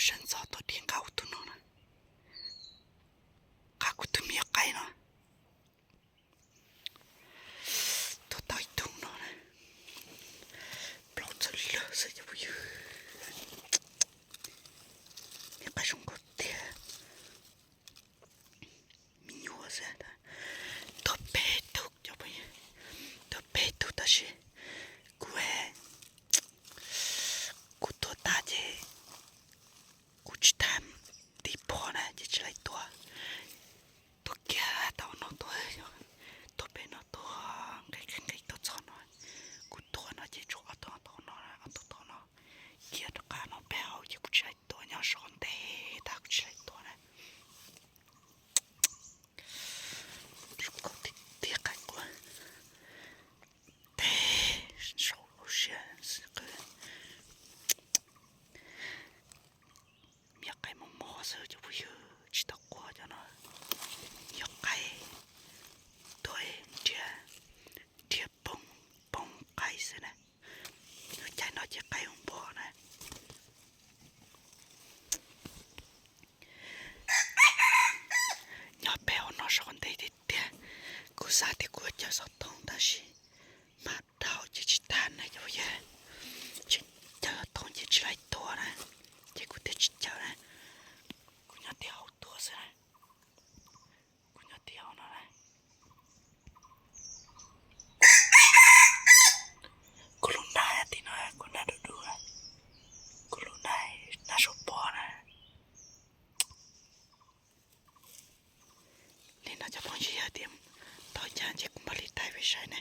Sab ntxov tuaj dhia nqa kuv tus no na, nqa kuv tus me nyuam qaib no. Tuaj tau ib tug no na, plaub txog lwg xwb cov phooj ywg. Me nyuam qaib zoo nkauj tiag. Me nyuam xwb. Tuag peb tug cov phooj ywg, tuag peb tug tab sis kuv, kuv tuag tag ces kuv tsis tau tiv pog na ces tsis laib tuag. Tuag kiag tau no tuag, tuag peb no tuag nqis nqis nqis tuaj txog no. Kuv tuag no ces tshuav ob tug tau no, ob tug tau no kiag rov qab no peb hauv ces kuv tsis laib tuag, nyob saum ntej tag kuv tsis laib tuag na. Zoo nkauj tiag tiag, qaib quaj teg saum lub siab xwb. Me nyuam qaib mos mos xwb cov phooj ywg, tsis tau quaj cov no. Me nyuam qaib tuag nrhiav, nrhiav poob, poob qaib xwb na. Lub caij no ces qaib ua npog na. Nyob peb hauv no saum ntej tiag tiag. Kuv xav tias kuv yuav cawm xov tooj tab sis hma dhau ces tsis tag na cov phooj ywg. Tseem cawm xov tooj ces tsis laib tuag na, ces kuv thiaj tsis cawm na. Kuv nyob tim hauv tuag xwb na. Kuv nyob tim hauv no na. Kuv lub nag tim no, kuv nag dub dub, kuv lub nag, nag saum pob na. Li no cov phooj ywg, yog tias tau ncaj ces kuv mam li thaij peb saib ne.